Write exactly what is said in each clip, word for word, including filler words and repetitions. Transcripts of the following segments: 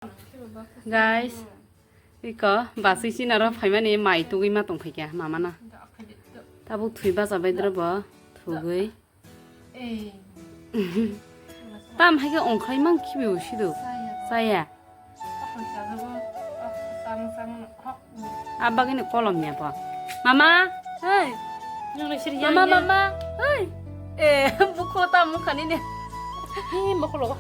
Guys, iko basui sinaro phaimani mai tugui ma tongphaikha mamana. Tabuk thui bacha baidrobo thugui. Tam hai khe ongkhlai mang khibi usidu. Chaya. Abagini kolom ya bo. Mama, hey. Mama, mama, hey. Eh, bukho ta mukha ni ne. Hi, mokolo.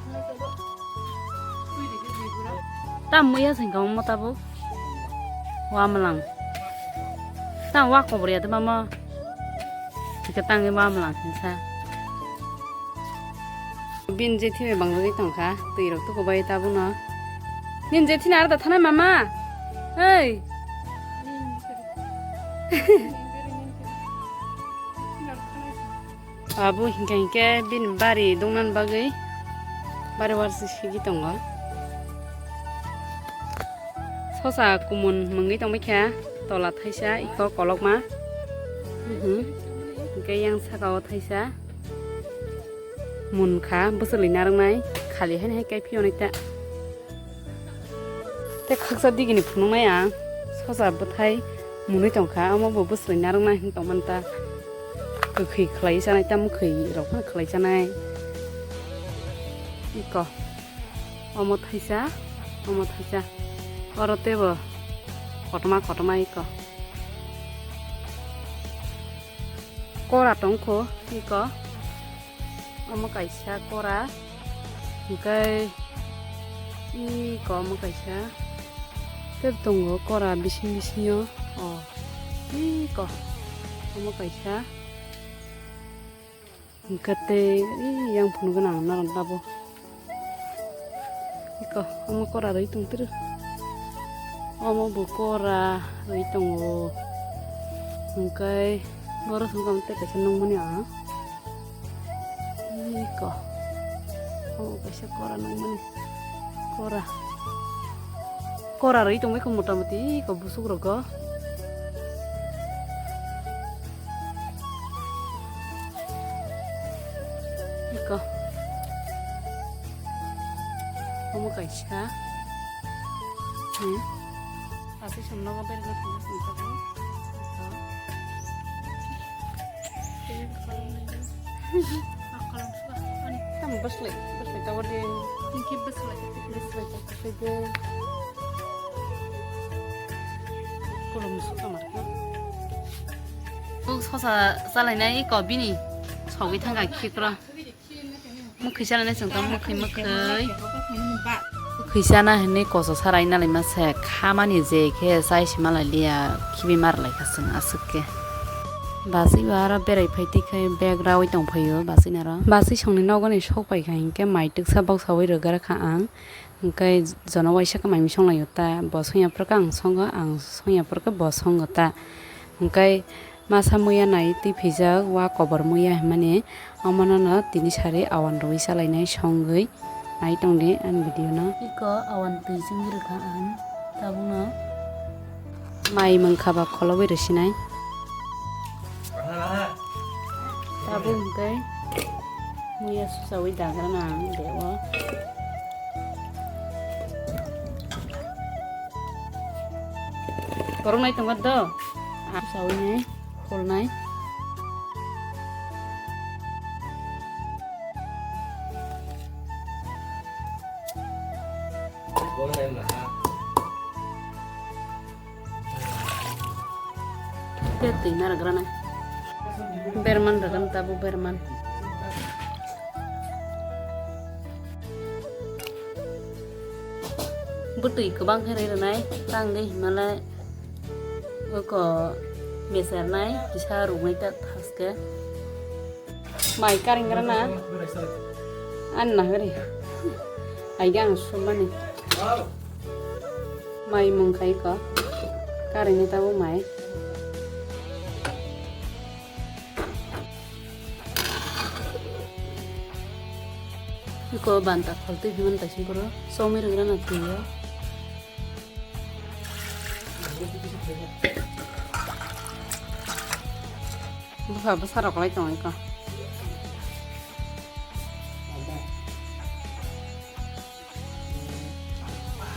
Ta muya sing kong mo tabuk. Wa malang. Ta wa kobor ya de mama. Tika tangi wa malang sing sa. Bin je thime bang jagui tong kha, twi rok tuku bai tabuk no. Nin je thina arda thanai mama. Hey. Abo hinkhe hinkhe bini bari dongna bagwi bari warsi sigi tongo. Sosa kumun mungwi tongbai kha, tola thaisa, iko kolokma. Mhm. Hinkhe yang saka o thaisa. Munkha bwswlwi narwknai, khali haino hai kaiphio nai ta. Tei khaksa digini phunuknai ang, sosa bwthai munwi tongkha, omo bo bwswlwi narwknai hinwi tongmani ta. Kwkhwi khlaiwi chanai ta, mwkhwi rok phano khlai chanai. Iko. Omo thaisa, omo thaisa. Oro teibo kotorma kotorma iko. Kora tongkho iko. Omo kaisa kora. Hwnkhe iko omo kaisa. Tei tongo kora bising bisingo. O. Iko. Omo kaisa. Hwnkhe tei, ee, yang phunukgwi nang narwk tabuk. Iko, omo kora rwi tongtwrw. Omo bo kora rwi tongo. Hwnkhe, oro songkha tei kaisa nungmani ang. Iko, omo kaisa kora nungmani. Kora. Kora rwi tongbaikha motamoti, iko busuk rogo. Iko. Omo kaisa. Hmm. Asai somno bo berga thangna songkha bo. Iko. Tamo bwslai, bwslai tawar de. Tiki bwslai. Bwslai tawar de. Kolom suka marka. Kok sosa chalainai iko bini sogwi thangkha khikra. Mwkhwi chanani chwng tong mwkhwi mwkhwi. Mwkhwi chana hinwi koso sarai nalai mase khamani je khe chai se malai liya khibi mar lai kha chwng aswk khe. Baswi bo aro berai phai twi khai bag raui tong phaio baswi naro. Baswi songni nogoni sok pai kha hinkhe mai twksa boksaui rwgara kha ang. Hinkhe jono waisa khe mai misong laio ta bo songya phuru khe ang songo ang songya phuru khe bo songo ta. Hinkhe masa muya nai twi phijak wa kobor muya hinmani omono no tini sari awan rwi chalainai songwi nai tongdi ani video no. Iko awan twi chwngwi rwkha ang tabukno. Mai mungkha ba kholobwi rwsinai. Tabuk hinkhe muya susaui dagrana ang bego. Borok nai tongo do. Susaui nai, khulnai. Tei twi ma rwgrana. Berman rwgwna tabuk berman. Bwtwi kwbang khe rwi rwnai, tangwi hinmale oko mesernai, kisa rwnai ta thaske. Mai karingrana. Anna gari. Aiga ang sumani. Mai mung khai ko. Karini tabo mai. Iko banta kholtwi himan taising koro. Somir grana tuyo. Bwsa bwsa rok lai tongo iko.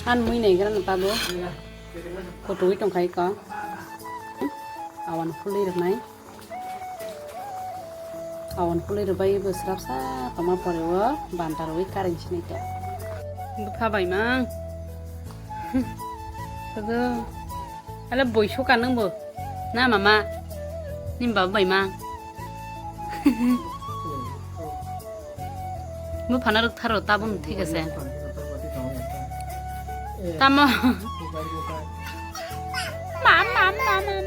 An mui naigra no tabo. Kotoi tongkhai ko. Awan khulwi rwnai. Awan khulwi rwbai bo srapsa tongma pore o banta rwui karwi sinai ta. Bwkha bai mang. Sogo. Ala boi suka nung bo. Na mama. Nim baba bai mang. Buphano rwktharo tabuk thik ase. Tamo. Mam, mam, mam, mam.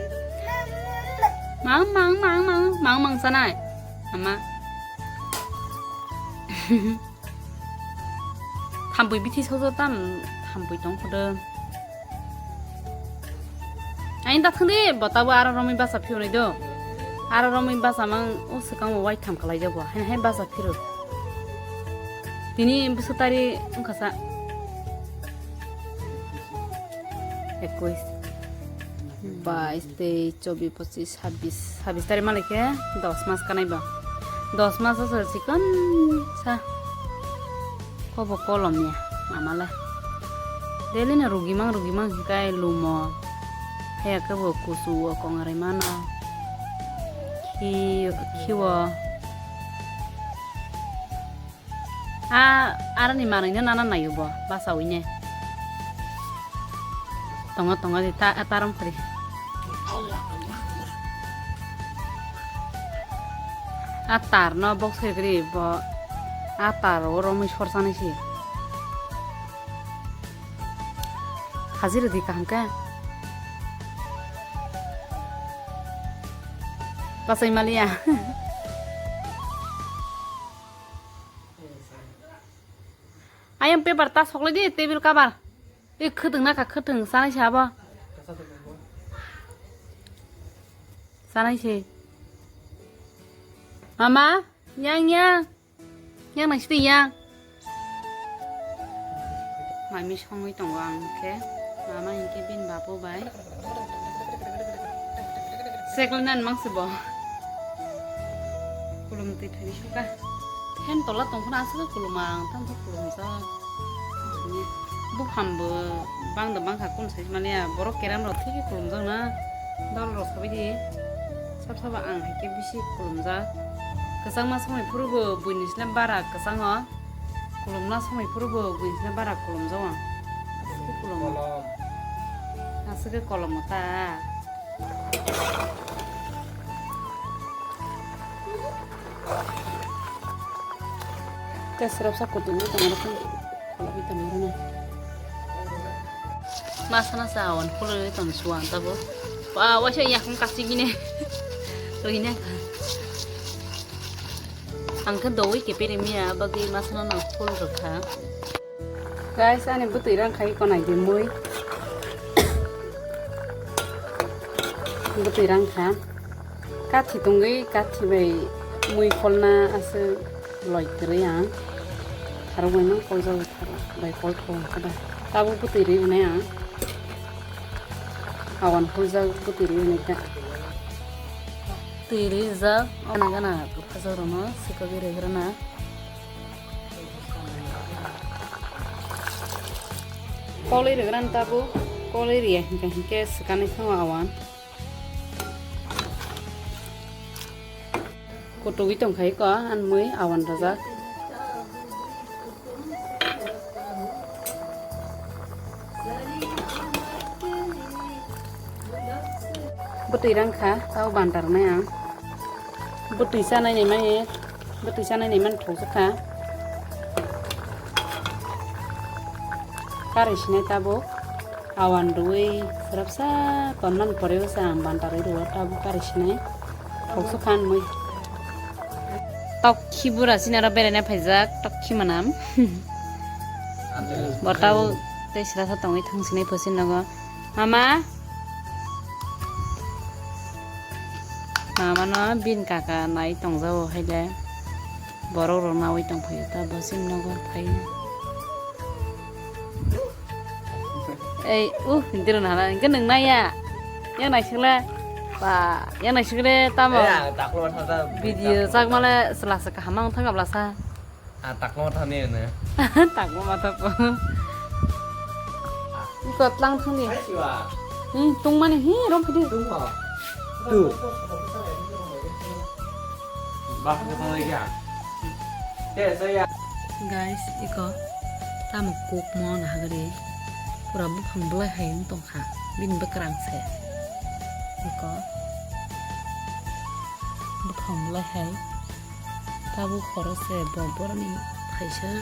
Mang, mang, mang, mang. Mang, mang sanai. Mama. Thampui bithi sojo tam, thampui tong khudo. Ain da thangdi, botabo aro romwi basa phiyonai do. Aro romwi basa mang o swkang bo wai tham kalai jago. Hain hai basa phiro. Tini bwswk tari wngkha sa. Ekwis, bais, teis, chobis, pochis, sabis, sabis tari malik khe dos mas kanai bo. Dos mas o se chikon sa. Kobo kolom ya, mama le. Daily no rugi mang, rugi mang hikai lumo. He ke bo kusu o kong rai mano. Khi, khiwo. A, aroni manwi no nana nayo bo, basa wi ne. Tongo, tongo, di ta, a tarom khari. A tar no box khari khari bo, a tar o romwi sorsani si. Hajir di kaham khe. Pasai maliya. Ayang paper ta soklai di, table cover. E khwtwng na kha, khwtwng sanai se abo. Sanai se. Mama, yang, yang. Yang nai sidi yang. Mami songwi tongo ang khe. Mama hinkhe bini babu bai. Seklinan mangsi bo. Kulum twi thani suka. Hen tola tongkhona aswk kuluma ang tamo kulumjak. Buphang bo bangda bangkha kun sai mania borok keram rok thiki kulumjak na. Dol rok sabai di. Sab sabo ang hai khe bisi kulumjak. Kwchangma somoi phuru bo buini sina bara kwchango. Kulumna somoi phuru bo buini sina bara kulumjak ang. Aswk kulum. Aswk khe kolomo ta. Tei srapsa kutung wi tongma rok khe kholobwi tongma rwna. Masana sa awan khulwi tong suwa ang tabuk. Ba waisa yakung kasik gini. Rwina. Ang khe dowui kepere miya bagwi masana no khul rwkha. Guys, ani bwtwi rang khai konai di mui. Bwtwi rang kha. Kathi tongwi, kathi bai mui kholna aswk loi kwrwi ang. Tharok bai mang koljago, tharok bai kol thung khe ba. Tabuk bwtwi rwi rwnai ang. Awan huljak bwtwi rwi rwnai kha. Twi rwi rijak, gana gana kwphajakrokno swkagwi rwgrana. Kolwi rwgrani tabuk, kolwi rwya hinkhe, hinkhe swkani thango awan. Kutugwi tongkha iko, ani mui awan rwjak. Bwtwi rang kha, tabo banta rwnai ang. Bwtwi chanai naimani, bwtwi chanai naimani thokjak kha. Kari sinai tabuk awan rwui srapsa tonmani pore o se ang banta rwi rwo tabuk kari sinai. Thokjak kha mui. Tokhi bura sinaro beraina phaijak, tokhi manam. Bo tabuk tei srasa tongwi thang sinai phusin nogo. Mama? Mama no bini kaka nai tongjago haile. Borok rok nawi tongphaio ta bo chini nogo phai. Ei, uh, hinti rw nana, hinke nung naya. Yang naisik le. Ba, yang naisik le tamo. Eh, ang taklo thada. Video sak male selasa kaham ang thang ablasa. Ah, taklo thani ne. Taklo mata po. Kotlang thangni. Hmm, tungmani hi rom phidi. Tu. Guys, iko tamo kukmo nahagri. Pura buphang belai hai wng tongkha. Bini bwkrang se. Iko buphang belai hai. Tabuk khoro se bo boroni phaisa.